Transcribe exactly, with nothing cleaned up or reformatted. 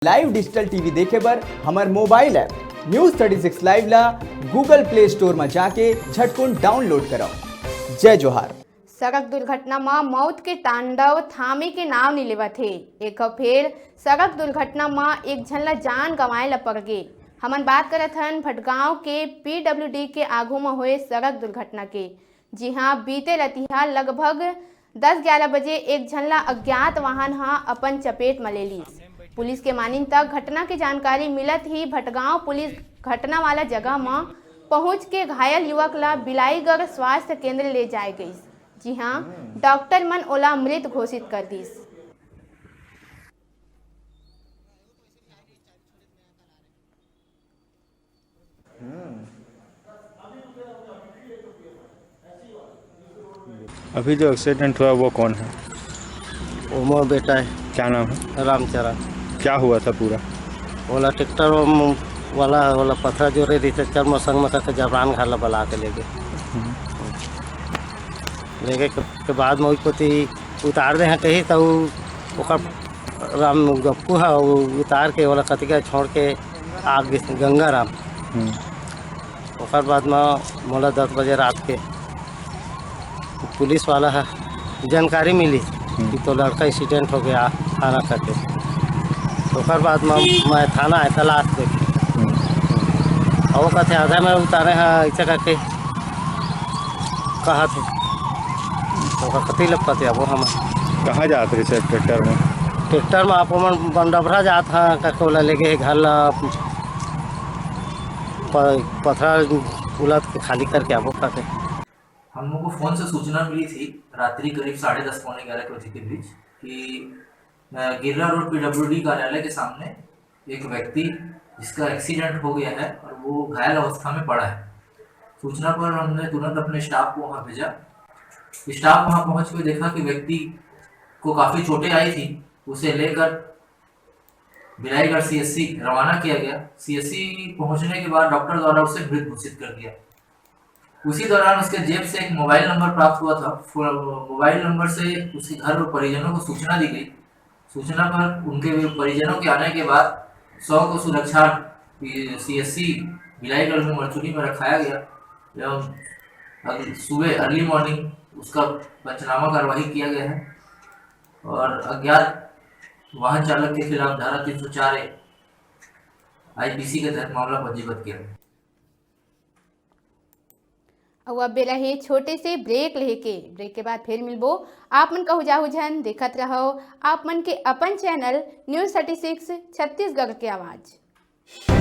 Live digital T V देखे बर हमर mobile app News thirty six Live ला Google Play Store म जाके झटकुन download करव। जय जोहार। सड़क दुर्घटना म मौत के तांडव थामे के नाव नइ लेवत हे। एक घव फेर सड़क दुर्घटना म एक झन ला जान गंवाए ला पड़ गे। हमन बात करत हन भटगांव के P W D के आगू म होए सड़क दुर्घटना के। जी हां, बीते रतिहा लगभग दस ग्यारह बजे एक झन ला अज्ञात वाहन ह अपन चपेट म ले लीस। पुलिस के मानिन त घटना के जानकारी मिलत ही भटगांव पुलिस घटना वाला जगह म पहुंच के घायल युवक ला बिलाईगढ़ स्वास्थ्य केंद्र ले जाए गईस। जी हां, डॉक्टर मन ओला मृत घोषित कर दिस। अभी जो एक्सीडेंट हुआ वो कौन है? वो मोर बेटा है। क्या नाम है? रामचरण। क्या हुआ था पूरा? ओला ट्रैक्टर वाला ओला पथरा जोरे रहिथे, चल मोर संग में करके जबरान घर ला बला के लेगे। लेगे के, के बाद में ओई कोती उतार दे हैं कही, तो ओकर राम गप्पू है, वो उतार के ओला कतिका छोड़ के आग गंगा राम। हम्म। ओकर बाद में मोला दस बजे रात के पुलिस वाला है जानकारी मिली कि तो लड़का एक्सीडेंट हो गया थाना करके। तो ओकर बाद में मैं थाना आए था लाश देखे। और वो कहते आधा में उतारे हैं ऐसे करके कहा थे। तो ओकर कथी लगता थे अब हम कहाँ जात रहे सर ट्रैक्टर में? ट्रैक्टर में आप मन बंडबरा जात हैं करके ओला लेगे घर ला प- पथरा उलट के खाली करके आबो करके। हम लोगों को फोन से सूचना मिली थी रात्रि करीब साढ़े दस पौने ग्यारह बजे के बीच कि अ, गिर्रा रोड पीडब्ल्यूडी कार्यालय के सामने एक व्यक्ति जिसका एक्सीडेंट हो गया है और वो घायल अवस्था में पड़ा है। सूचना पर हमने तुरंत अपने स्टाफ को वहां भेजा। स्टाफ वहां पहुंच के देखा कि व्यक्ति को काफी चोटें आई थी। उसे लेकर बिलाईगढ़ सीएससी रवाना किया गया। सीएससी पहुंचने के बाद डॉक्टर द्वारा उसे मृत घोषित कर दिया। उसी दौरान उसके जेब से एक मोबाइल नंबर प्राप्त हुआ था। फो- मोबाइल नंबर से उसके घर और परिजनों को सूचना दी गई। सूचना पर उनके परिजनों के आने के बाद शव को सुरक्षा सीएससी बिलाईगढ़ में मर्चुरी में रखाया गया एवं अगली सुबह अर्ली मॉर्निंग उसका पंचनामा कार्रवाई किया गया है और अज्ञात वाहन चालक के खिलाफ धारा तीन सौ चार ए आईपीसी के तहत मामला पंजीबद्ध किया गया। अउ अब बेरा हे छोटे से ब्रेक लेहे के। ब्रेक के बाद फिर मिलबो। आप मन कहू जाहू झन, देखत रहव आप मन के अपन channel news thirty six Chhattisgarh के आवाज़।